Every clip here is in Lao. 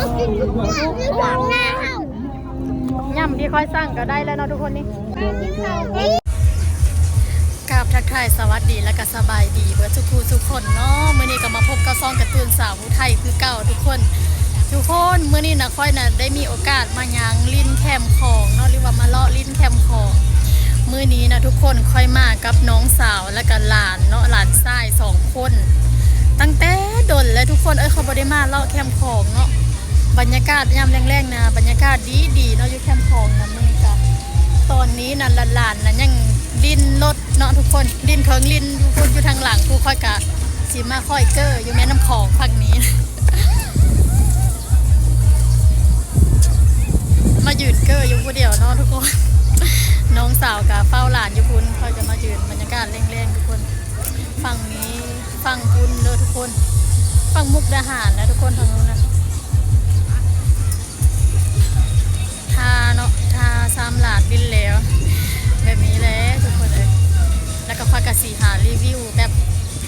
ຫຍ້ຳທີ່ຂ້ອຍສັ່ງກໍໄດ້ແລ້ວເນາະທຸກຄົນນີ້. ກາບທັກທາຍສະຫວັດດີ ແລະກະສະບາຍດີເບິດທຸກຜູ້ທຸກຄົນເນາະ. ມື້ນີ້ກໍມາພົບກັບຊ່ອງກາຕູນສາວຜູ້ໄທຄືເກົ່າທຸກຄົນ. ທຸກຄົນ ມື້ນີ້ນະ ຂ້ອຍນະໄດ້ມີໂອກາດມາຍ່າງຫຼິ້ນແຄມຂອງເນາະ ຫຼືວ່າມາເລາະຫຼິ້ນແຄມຂອງ. ມື້ນີ້ນະທຸກຄົນ ຂ້ອຍມາກັບນ້ອງສາວ ແລະກະຫຼານເນາະ ຫຼານຊາຍສອງຄົນ. ຕັ້ງແຕ່ດົນແລ້ວທຸກຄົນເອີຍ ຂ້ອຍບໍ່ໄດ້ມາເລາະແຄມຂອງເນາະ. ບັນຍາກາດຍາມແລງໆນະ ບັນຍາກາດດີໆເນາະ ຢູ່ແຄມຂອງນະ. ມື້ນີ້ກະ ຕອນນີ້ນະ ຫຼານໆນະຍັງຫຼິ້ນລົດເນາະທຸກຄົນ ຫຼິ້ນເຄື່ອງຫຼິ້ນຢູ່ພຸ້ນ ຢູ່ທາງຫຼັງພຸ້ນ. ຂ້ອຍກະຊິມາຄອຍເກີ້ຢູ່ແມ່ນ້ຳຂອງຝັ່ງນີ້ ມາຢືນເກີ້ຢູ່ຜູ້ດຽວເນາະທຸກຄົນ. ນ້ອງສາວກະເຝົ້າຫຼານຢູ່ພຸ້ນ ຂ້ອຍກະມາຢືນ. ບັນຍາກາດແລງໆທຸກຄົນ. ຝັ່ງນີ້ ຝັ່ງພຸ້ນເດີທຸກຄົນ ຝັ່ງມຸກດາຫານນະທຸກຄົນ ທາງນັ້ນນະ. ທ່າເນາະ ທ່າຊາມຫຼາດຫຼິ້ນແລ້ວ ແບບນີ້ແຫຼະທຸກຄົນເອີຍ. ແລ້ວກໍຂ້ອຍກໍຊິຫາຣີວິວແບບ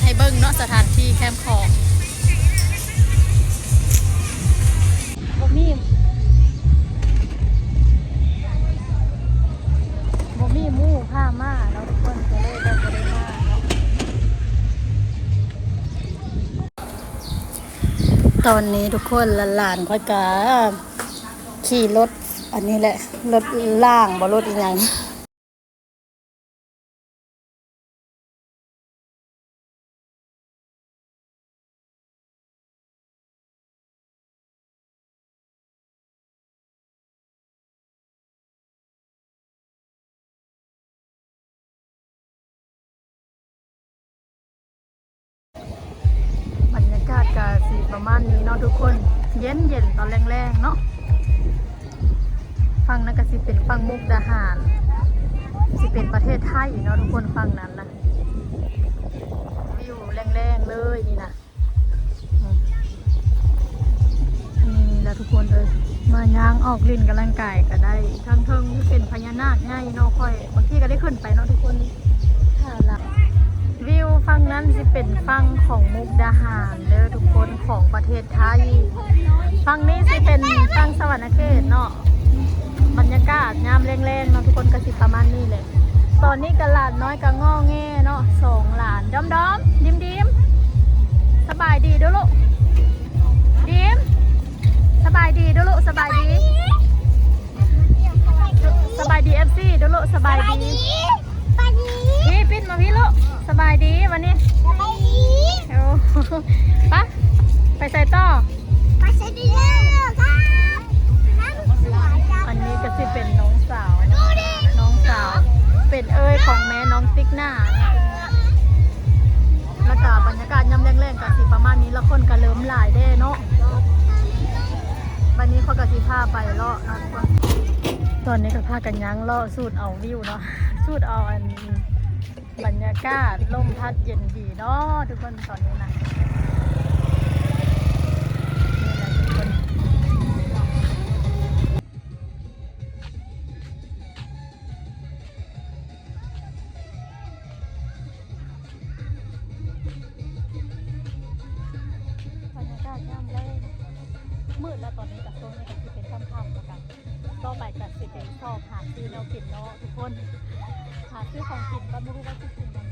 ໃຫ້ເບິ່ງເນາະ ສະຖານທີ່ແຄມຂອງ. ບໍ່ມີ ບໍ່ມີໝູ່ພາມາເນາະທຸກຄົນ ກໍເລີຍແບບບໍ່ໄດ້ມາເນາະ. ຕອນນີ້ທຸກຄົນ ຫຼານໆຂ້ອຍກະຂີ່ລົດອັນນີ້ແຫຼະ ລົດລ້າງບໍ່ ລົດອີ່ຫຍັງ. ບັນຍາກາດກະຊິປະມານນີ້ເນາະທຸກຄົນ ເຢັນໆຕອນແລງໆເນາະ. ຝັ່ງນັ້ນກະຊິເປັນຝັ່ງມຸກດາຫານ ຊິເປັນປະເທດໄທເນາະທຸກຄົນ ຝັ່ງນັ້ນນະ. ວິວແລງໆເລີຍນີ້ນະ. ນີ້ລະທຸກຄົນເອີຍ ມາຍ່າງອອກຫຼິ້ນກຳລັງກາຍກໍໄດ້. ທາງເທິງນີ້ເປັນພະຍານາກໃຫຍ່ເນາະ ຂ້ອຍບາງທີກໍໄດ້ຂຶ້ນໄປເນາະທຸກຄົນ. ຖ້າລະ ວິວຝັ່ງນັ້ນຊິເປັນຝັ່ງຂອງມຸກດາຫານເດີທຸກຄົນ ຂອງປະເທດໄທ. ຝັ່ງນີ້ຊິເປັນຝັ່ງສະຫວັນນະເຂດເນາະ. ບັນຍາກາດຍາມແລງໆເນາະທຸກຄົນ ກໍຊິປະມານນີ້ແຫຼະ. ຕອນນີ້ກໍຫຼານນ້ອຍກໍງໍແງເນາະ ສອງຫຼານ. ດອມໆ ດີມໆ ສະບາຍດີເດີລູກ. ດີມ ສະບາຍດີເດີລູກ ສະບາຍດີ ສະບາຍດີ ເອັຟຊີ ເດີລູກ ສະບາຍດີ. ສະບາຍດີ ສະບາຍດີ ນີ້ປິດມາພີ້ລູກ ສະບາຍດີວັນນີ້ ສະບາຍດີ. ໂອ້ ປະ ໄປໃສຕໍ່? ໄປໃສດີເດີ? ອັນນີ້ກໍຊິເປັນນ້ອງສາວເນາະ ນ້ອງສາວ ເປັນເອື້ອຍຂອງແມ່ນ້ອງຕິກໜ້າເນາະ. ແລ້ວກໍບັນຍາກາດຍາມແລງໆກໍຊິປະມານນີ້ ແລ້ວຄົນກໍເລີ່ມຫຼາຍແດ່ເນາະ. ບັດນີ້ຂ້ອຍກໍຊິພາໄປເລາະເນາະ. ຕອນນີ້ກໍພາກັນຍ່າງເລາະສູດເອົາວິວເນາະ ສູດເອົາອັນ ບັນຍາກາດລົມພັດເຢັນດີເນາະທຸກຄົນ ຕອນນີ້ນະ ນີ້ແຫຼະທຸກຄົນ. ບັນຍາກາດຍາມແລງ ມືດແລ້ວຕອນນີ້ ກະຊ່ວງນີ້ກະຊິເປັນຄ່ຳໆແລ້ວກະ ຕໍ່ໄປກະຊິໄປຊອກຫາຊື້ແນວກິນເນາະທຸກຄົນ ຫາຊື້ຂອງກິນກ່ອນ ບໍ່ຮູ້ວ່າຊິກິນຫຍັງ.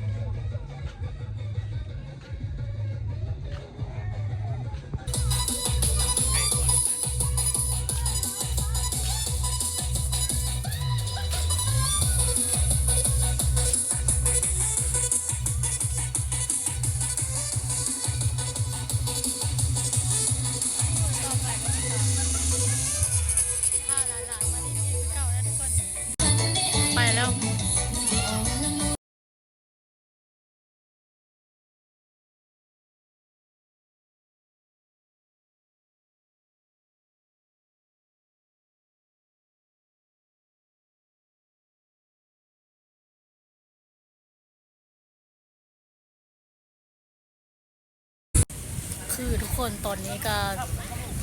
ໄປແລ້ວ. ຄືທຸກຄົນ ຕອນນີ້ກໍ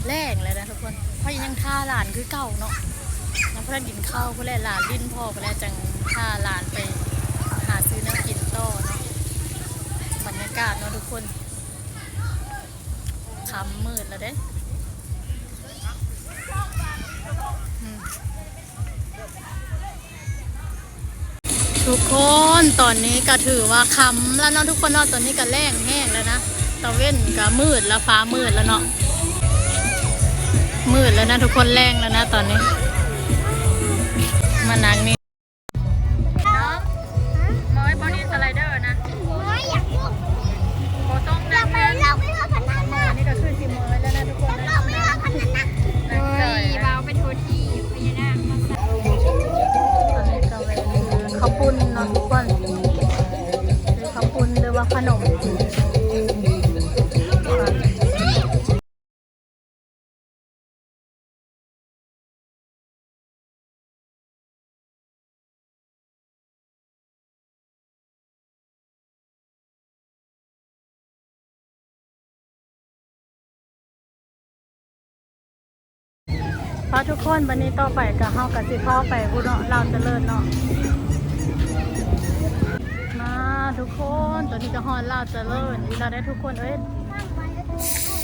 ແລງແລ້ວນະທຸກຄົນ ຂ້ອຍຍັງຖ້າຫຼານຄືເກົ່າເນາະ ຍັງບໍ່ທັນກິນເຂົ້າພຸ້ນແຫຼະ ຫຼານຫຼິ້ນພໍ້ພຸ້ນແຫຼະ ຈັ່ງຖ້າຫຼານໄປຫາຊື້ແນວກິນຕໍ່ເນາະ. ບັນຍາກາດເນາະທຸກຄົນ ຄ່ຳມືດແລ້ວເດ້. ທຸກຄົນ ຕອນນີ້ກໍຖືວ່າຄ່ຳແລ້ວເນາະທຸກຄົນເນາະ. ຕອນນີ້ກໍແລງແຮງແລ້ວນະ ຕາເວັນກໍມືດແລ້ວ ຟ້າມືດແລ້ວເນາະ ມືດແລ້ວນະທຸກຄົນ ແລງແລ້ວນະຕອນນີ້. ມານັ່ງນີ້ ນ້ອງ ເມຍບໍ່ນີ້ສະໄລເດີນະ ບໍ່ຕ້ອງນັ່ງນະ. ອັນນີ້ກໍຄືຊິເມຍແລ້ວນະທຸກຄົນນະ. ໂອ້ຍ ວ່າວເປັນໂທທີ່ພະຍານາກມາໃສ່. ອັນນີ້ກໍແມ່ນຄືເຂົ້າປຸ້ນເນາະທຸກຄົນ ຄືເຂົ້າປຸ້ນ ຫຼືວ່າຂະໜົມ. ພາທຸກຄົນ ບັດນີ້ຕໍ່ໄປກໍ ເຮົາກໍຊິເຂົ້າໄປພຸ້ນເນາະ ລາວຈະເລີນເນາະ. ມາທຸກຄົນ ຕອນນີ້ກໍຮອດລາວຈະເລີນອີກແລ້ວເດ້ທຸກຄົນເອີຍ.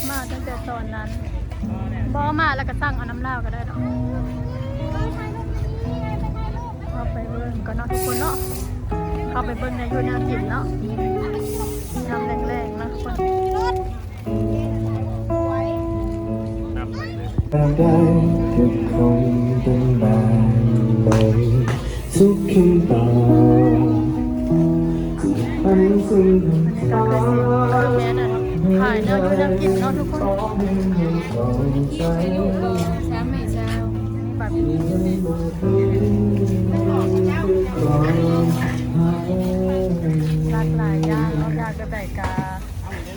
ມາຕັ້ງແຕ່ຕອນນັ້ນ ບໍ່ມາແລ້ວກໍສັ່ງເອົານຳລາວກໍໄດ້ດອກ. ເຂົ້າໄປເບິ່ງກ່ອນເນາະທຸກຄົນເນາະ ເຂົ້າໄປເບິ່ງແນວຢູ່ແນວກິນເນາະ ຍາມແລງໆເນາະທຸກຄົນ. ອັນນີ້ກໍຄືຊິ ຄືແມ່ນອັນຂາຍແນວຢູ່ແນວກິນເນາະທຸກຄົນ. ແຊມແມ່ເຈົ້າ ມີບາບີຄິວ ຫຼາກຫຼາຍຢ່າງເນາະ ຢາກແບບໃດກໍ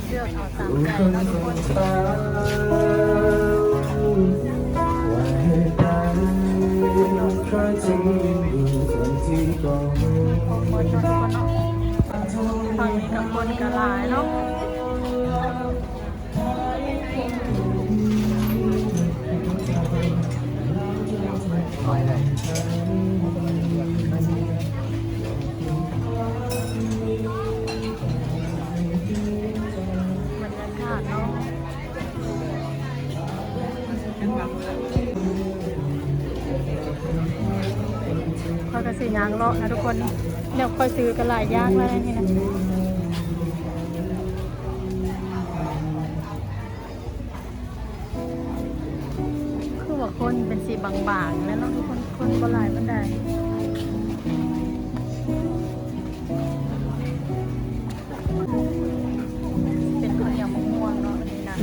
ເລືອກເອົາຕາມໃຈເນາະທຸກຄົນ. ຄົບໝົດເນາະທຸກຄົນເນາະ ຝັ່ງນີ້ກໍຄົນກໍຫຼາຍເນາະ. ບັນຍາກາດເນາະ ຂ້ອຍກໍຊິຍ່າງເລາະນະທຸກຄົນ ແນວຂ້ອຍຊື້ກໍຫຼາຍຢ່າງແລ້ວນີ້ນະ. ຄືວ່າຄົນເປັນສີບາງໆແລ້ວເນາະທຸກຄົນ ຄົນບໍ່ຫຼາຍປານໃດ. ເປັນເຂົ້າໜຽວໝາກມ່ວງເນາະ ອັນນີ້ນະ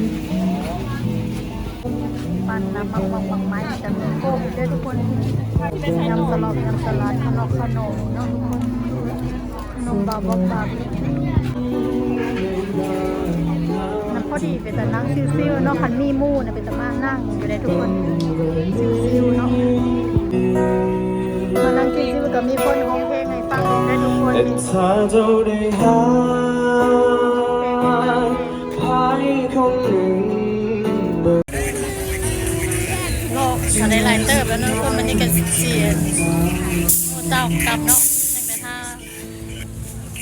ປັ້ນນຳໝາກມ່ວງໝາກໄມ້ ແຕ່ມີຄົບເດ້ທຸກຄົນ ຍຳສະຫຼອບ ຍຳສະຫຼັດ ຂະໜົມເນາະທຸກຄົນ. ຂະໜົມບາວບອບບາບ ມັນພໍດີເປັນຕານັ່ງຊິວໆເນາະ ຄັນມີໝູ່ນະເປັນຕາມານັ່ງຢູ່ເດ້ທຸກຄົນ ຊິວໆເນາະ ມານັ່ງຊິວໆກໍມີຄົນຮ້ອງເພງໃຫ້ຟັງເດ້ທຸກຄົນ. ເລາະກໍໄດ້ຫຼາຍເຕີບແລ້ວເນາະທຸກຄົນ ບັດນີ້ກໍຊິເອົາເຕົ້າກັບເນາະ ຍັງໄປຖ້າ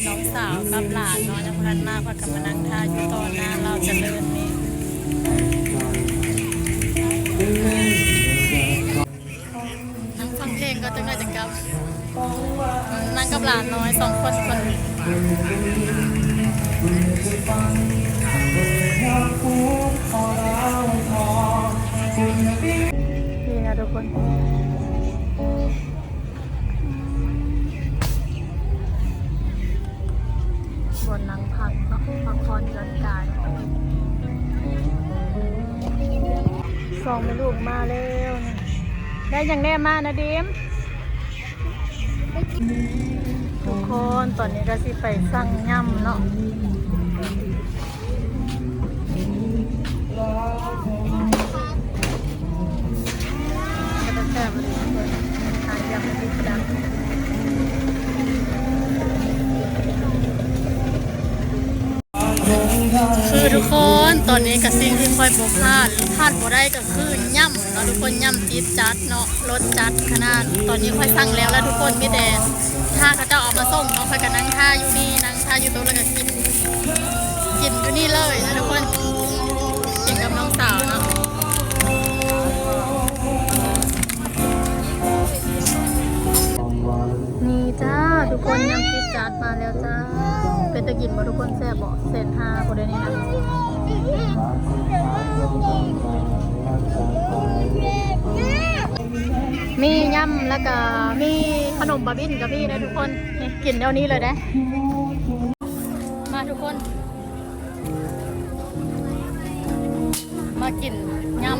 ນ້ອງສາວກັບຫຼານເນາະ ຍັງບໍ່ທັນມາ ຂ້ອຍກໍມານັ່ງຖ້າຢູ່ຕໍ່ໜ້າລາວຈະເລີນນີ້ ນັ່ງຟັງເພງກ່ອນ ຈັກໜ້ອຍຈັ່ງກັບ ນັ່ງກັບຫຼານນ້ອຍສອງຄົນ ຄົນ ນີ້ນະທຸກຄົນ. ບ່ອນນັ່ງພັກເນາະ ພັກຜ່ອນຢ່ອນກາຍ. ສອງແມ່ລູກມາແລ້ວນະ ໄດ້ຫຍັງແດ່ມານະດີມ? ທຸກຄົນ ຕອນນີ້ກໍຊິໄປສັ່ງຍຳເນາະ. ຄືທຸກຄົນ ຕອນນີ້ກໍສິ່ງທີ່ຂ້ອຍບໍ່ພາດ ພາດບໍ່ໄດ້ກໍຄືຍຳເນາະທຸກຄົນ ຍຳຈິດຈັດເນາະ ລົດຈັດຂະໜາດ. ຕອນນີ້ຂ້ອຍສັ່ງແລ້ວ ແລ້ວທຸກຄົນ ມີແຕ່ຖ້າເຂົາເຈົ້າເອົາມາສົ່ງເນາະ ຂ້ອຍກໍນັ່ງຖ້າຢູ່ນີ້ ນັ່ງຖ້າຢູ່ໂຕະ ແລ້ວກໍກິນ ກິນຢູ່ນີ້ເລີຍນະທຸກຄົນ ກິນກັບນ້ອງສາວເນາະ. ນີ້ຈ້າທຸກຄົນ ມາແລ້ວຈ້າ ເປັນຕາກິນບໍ່ທຸກຄົນ? ແຊບບໍ່? ເສັ້ນຫ້າພຸ້ນເດ້ນີ້ນະ ມີຍຳ ແລ້ວກະມີຂະໜົມບາບິນກະມີເດ້ທຸກຄົນ. ນີ້ ກິນແນວນີ້ເລີຍເດ້. ມາທຸກຄົນ ມາກິນຍຳ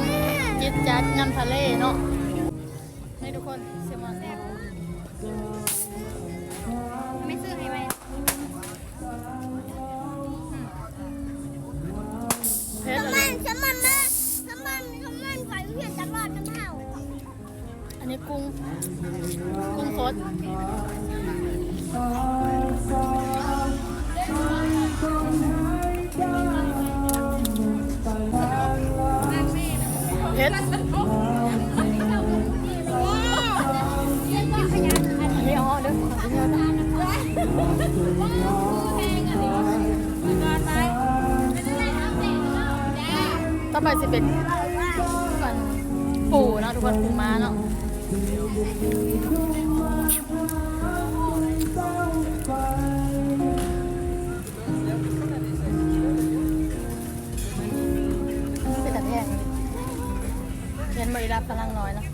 ຈິດຈັດ ຍຳທະເລເນາະ. ນີ້ທຸກຄົນ ຊິມາ ແຊບ ແມ່ຊື້ໃຫ້ໄວ້ ເຜັດ ສະໝັນ ສະໝັນມາ ສະໝັນ ສະໝັນໄປໂຮງຮຽນຕະຫຼອດນຳເຮົາ. ອັນນີ້ກຸ້ງ ກຸ້ງສົດ ເຜັດ ອັນນີ້ເອົາເດີ ຕໍ່ໄປຊິເປັນ ອັນ ປູເນາະທຸກຄົນ ປູມ້າເນາະ. ເປັນຕາແພງ ເຫັນບໍ່ ອີ່ຫຼ້າຝຣັ່ງນ້ອຍນະ.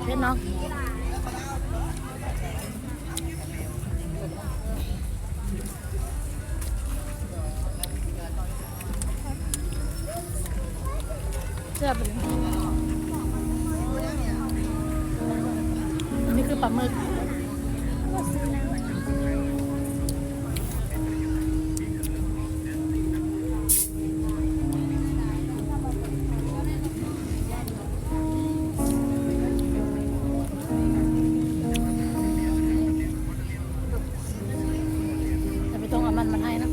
ເຫັນເນາະ. ແຊບເລີຍ ອັນນີ້ຄືປາໝຶກ. ແຕ່ບໍ່ຕ້ອງເອົາມັນມາໃຫ້ນະ.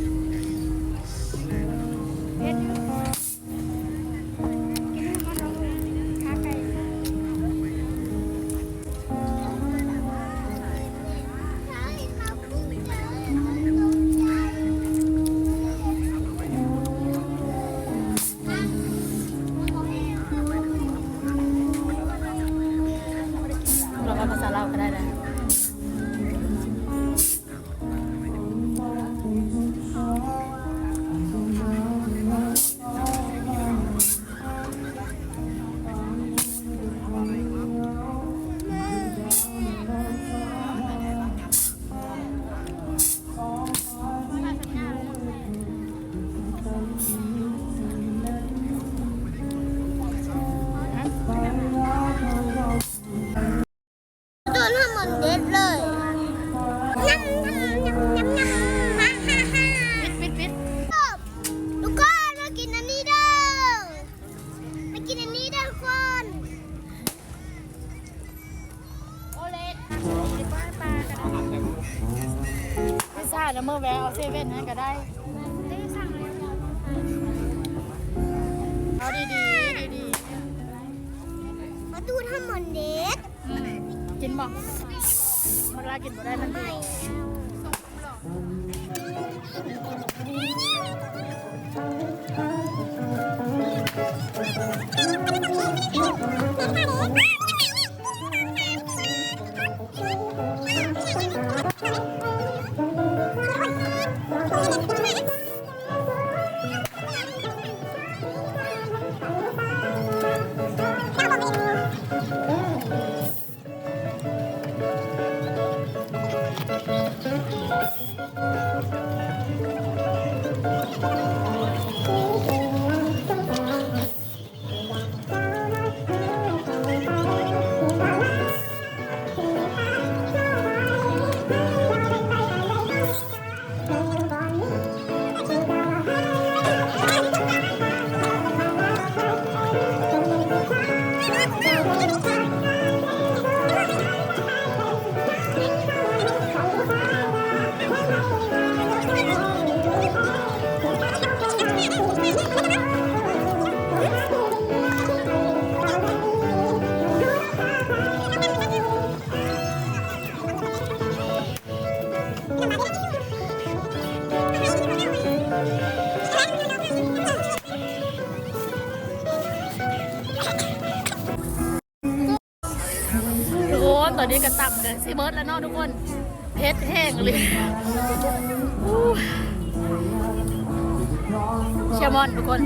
ລາວເວົ້າພາສາລາວກະໄດ້ນະ. ໂດນໃຫ້ມັນເດັດເລີຍ ຍຳ ຍຳ ຍຳ ຍຳ ຍຳ ຮາ ຮາ ຮາ ປິດ ປິດ ປິດ ທຸກຄົນ ມາກິນອັນນີ້ເດີ ມາກິນອັນນີ້ເດີທຸກຄົນ. ໂອເລັກ ພິຊຊ່ານະ ເມື່ອແວະເອົາເຊເວັ່ນຫັ້ນກະໄດ້. ເອົາດີໆ ດີໆ ມາດູດທຳມັນເດັດ. ອືມ ກິນບໍ່? ບັກຫຼ້າກິນບໍ່ໄດ້ ມັນດີ. ຕອນນີ້ກໍຕຳກໍຊິເບິດແລ້ວເນາະທຸກຄົນ ເຜັດແຮງອີ່ຫຼີ. ອູ້ ເຊລມອນທຸກຄົນ.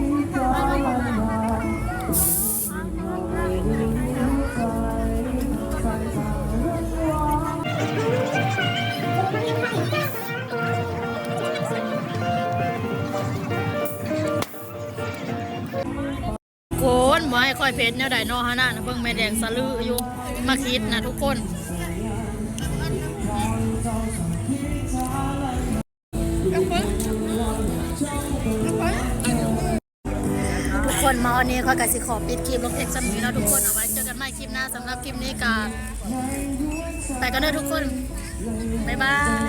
ຄົນ ບໍ່ໃຫ້ຂ້ອຍເຜັດແນວໃດເນາະ ຫັ້ນນະ. ເບິ່ງແມ່ແດງສະລືຢູ່ ໝາກຫິດນະທຸກຄົນ. ທຸກຄົນ ມາຮອດນີ້ຂ້ອຍກໍຊິຂໍປິດຄລິບລົງພຽງສ່ຳນີ້ເນາະທຸກຄົນ. ເອົາໄວ້ເຈີກັນໃໝ່ຄລິບໜ້າ. ສຳລັບຄລິບນີ້ກໍໄປກ່ອນເດີທຸກຄົນ ບາຍບາຍ.